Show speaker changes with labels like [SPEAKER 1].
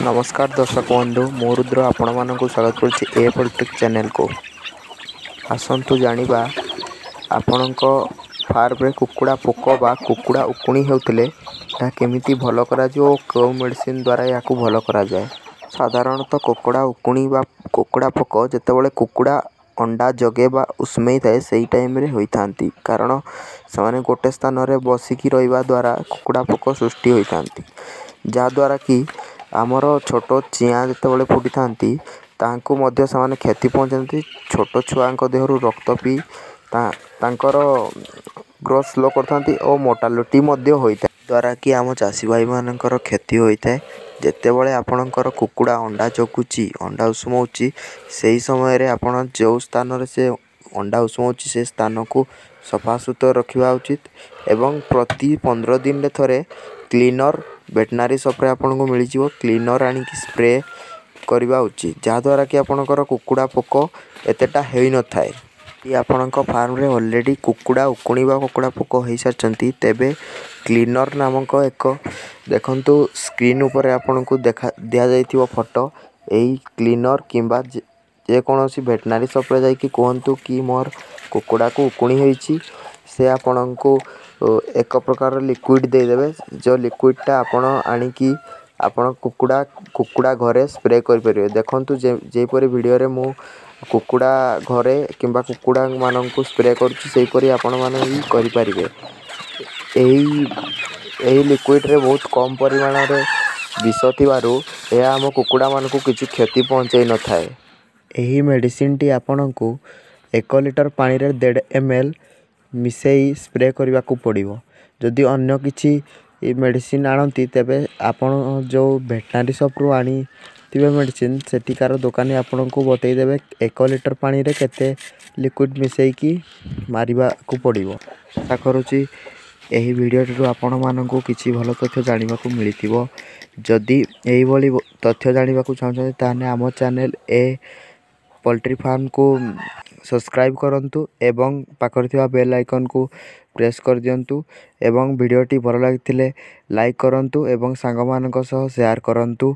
[SPEAKER 1] ନମସ୍କାର ଦର୍ଶକ ବନ୍ଧୁ, ମୁଁ ରୁଦ୍ର ଆପଣମାନଙ୍କୁ ସ୍ୱାଗତ କରୁଛି ଏ ପଲିଟିକ୍ ଚ୍ୟାନେଲକୁ। ଆସନ୍ତୁ ଜାଣିବା, ଆପଣଙ୍କ ଫାର୍ମରେ କୁକୁଡ଼ା ପୋକ ବା କୁକୁଡ଼ା ଉକୁଣି ହେଉଥିଲେ ଏହା କେମିତି ଭଲ କରାଯିବ ଓ କେଉଁ ମେଡ଼ିସିନ୍ ଦ୍ୱାରା ଏହାକୁ ଭଲ କରାଯାଏ। ସାଧାରଣତଃ କୁକୁଡ଼ା ଉକୁଣି ବା କୁକୁଡ଼ା ପୋକ ଯେତେବେଳେ କୁକୁଡ଼ା ଅଣ୍ଡା ଜଗେ ବା ଉଷୁମେଇ ଥାଏ, ସେଇ ଟାଇମ୍ରେ ହୋଇଥାନ୍ତି, କାରଣ ସେମାନେ ଗୋଟେ ସ୍ଥାନରେ ବସିକି ରହିବା ଦ୍ୱାରା କୁକୁଡ଼ା ପୋକ ସୃଷ୍ଟି ହୋଇଥାନ୍ତି, ଯାହାଦ୍ୱାରା କି ଆମର ଛୋଟ ଚିଆଁ ଯେତେବେଳେ ଫୁଟିଥାନ୍ତି ତାହାଙ୍କୁ ମଧ୍ୟ ସେମାନେ କ୍ଷତି ପହଞ୍ଚାନ୍ତି। ଛୋଟ ଛୁଆଙ୍କ ଦେହରୁ ରକ୍ତ ପିଇ ତାଙ୍କର ଗ୍ରୋଥ୍ ସ୍ଲୋ କରିଥାନ୍ତି ଓ ମୋର୍ଟାଲିଟି ମଧ୍ୟ ହୋଇଥାଏ, ଦ୍ୱାରା କି ଆମ ଚାଷୀ ଭାଇମାନଙ୍କର କ୍ଷତି ହୋଇଥାଏ। ଯେତେବେଳେ ଆପଣଙ୍କର କୁକୁଡ଼ା ଅଣ୍ଡା ଜଗୁଛି, ଅଣ୍ଡା ଉଷୁମଉଛି, ସେହି ସମୟରେ ଆପଣ ଯେଉଁ ସ୍ଥାନରେ ସେ ଅଣ୍ଡା ଉଷୁମଉଛି ସେ ସ୍ଥାନକୁ ସଫାସୁତୁରା ରଖିବା ଉଚିତ ଏବଂ ପ୍ରତି 15 ଦିନରେ ଥରେ କ୍ଲିନର୍, ଭେଟନାରୀ ସପ୍ରେ ଆପଣଙ୍କୁ ମିଳିଯିବ, କ୍ଲିନର୍ ଆଣିକି ସ୍ପ୍ରେ କରିବା ଉଚିତ, ଯାହାଦ୍ୱାରା କି ଆପଣଙ୍କର କୁକୁଡ଼ା ପୋକ ଏତେଟା ହୋଇନଥାଏ। ଯଦି ଆପଣଙ୍କ ଫାର୍ମରେ ଅଲରେଡ଼ି କୁକୁଡ଼ା ଉକୁଣି ବା କୁକୁଡ଼ା ପୋକ ହୋଇସାରିଛନ୍ତି, ତେବେ କ୍ଲିନର୍ ନାମକ ଏକ, ଦେଖନ୍ତୁ ସ୍କ୍ରିନ୍ ଉପରେ ଆପଣଙ୍କୁ ଦେଖା ଦିଆଯାଇଥିବ ଫଟୋ, ଏହି କ୍ଲିନର୍ କିମ୍ବା ଯେକୌଣସି ଭେଟନାରୀ ସପ୍ରେ ଯାଇକି କୁହନ୍ତୁ କି ମୋର କୁକୁଡ଼ାକୁ ଉକୁଣି ହୋଇଛି, ସେ ଆପଣଙ୍କୁ ଏକ ପ୍ରକାର ଲିକ୍ୱିଡ଼ ଦେଇଦେବେ, ଯେଉଁ ଲିକ୍ୱିଡ଼ଟା ଆପଣ ଆଣିକି ଆପଣ କୁକୁଡ଼ା ଘରେ ସ୍ପ୍ରେ କରିପାରିବେ। ଦେଖନ୍ତୁ, ଯେପରି ଭିଡ଼ିଓରେ ମୁଁ କୁକୁଡ଼ା ଘରେ କିମ୍ବା କୁକୁଡ଼ାମାନଙ୍କୁ ସ୍ପ୍ରେ କରୁଛି, ସେହିପରି ଆପଣମାନେ ବି କରିପାରିବେ। ଏହି ଲିକ୍ୱିଡ଼ରେ ବହୁତ କମ୍ ପରିମାଣରେ ବିଷ ଥିବାରୁ ଏହା ଆମ କୁକୁଡ଼ାମାନଙ୍କୁ କିଛି କ୍ଷତି ପହଞ୍ଚାଇ ନଥାଏ। ଏହି ମେଡ଼ିସିନଟି ଆପଣଙ୍କୁ 1 ଲିଟର ପାଣିରେ 1.5 ଏମ୍ ଏଲ୍ ମିଶାଇ ସ୍ପ୍ରେ କରିବାକୁ ପଡ଼ିବ। ଯଦି ଅନ୍ୟ କିଛି ମେଡ଼ିସିନ ଆଣନ୍ତି, ତେବେ ଆପଣ ଯେଉଁ ଭେଟନାରୀ ସପ୍ରୁ ଆଣିଥିବେ ମେଡ଼ିସିନ, ସେଠିକାର ଦୋକାନୀ ଆପଣଙ୍କୁ ବତାଇ ଦେବେ 1 ଲିଟର ପାଣିରେ କେତେ ଲିକ୍ୱିଡ଼ ମିଶାଇକି ମାରିବାକୁ ପଡ଼ିବ। ଆଶା କରୁଛି ଏହି ଭିଡ଼ିଓଟିରୁ ଆପଣମାନଙ୍କୁ କିଛି ଭଲ ତଥ୍ୟ ଜାଣିବାକୁ ମିଳିଥିବ। ଯଦି ଏହିଭଳି ତଥ୍ୟ ଜାଣିବାକୁ ଚାହୁଁଛନ୍ତି, ତାହେଲେ ଆମ ଚ୍ୟାନେଲ୍ ଏ ପୋଲଟ୍ରି ଫାର୍ମକୁ ସବସ୍କ୍ରାଇବ୍ କରନ୍ତୁ ଏବଂ ପାଖରେ ଥିବା ବେଲ୍ ଆଇକନ୍କୁ ପ୍ରେସ୍ କରିଦିଅନ୍ତୁ, ଏବଂ ଭିଡ଼ିଓଟି ଭଲ ଲାଗିଥିଲେ ଲାଇକ୍ କରନ୍ତୁ ଏବଂ ସାଙ୍ଗମାନଙ୍କ ସହ ସେୟାର କରନ୍ତୁ।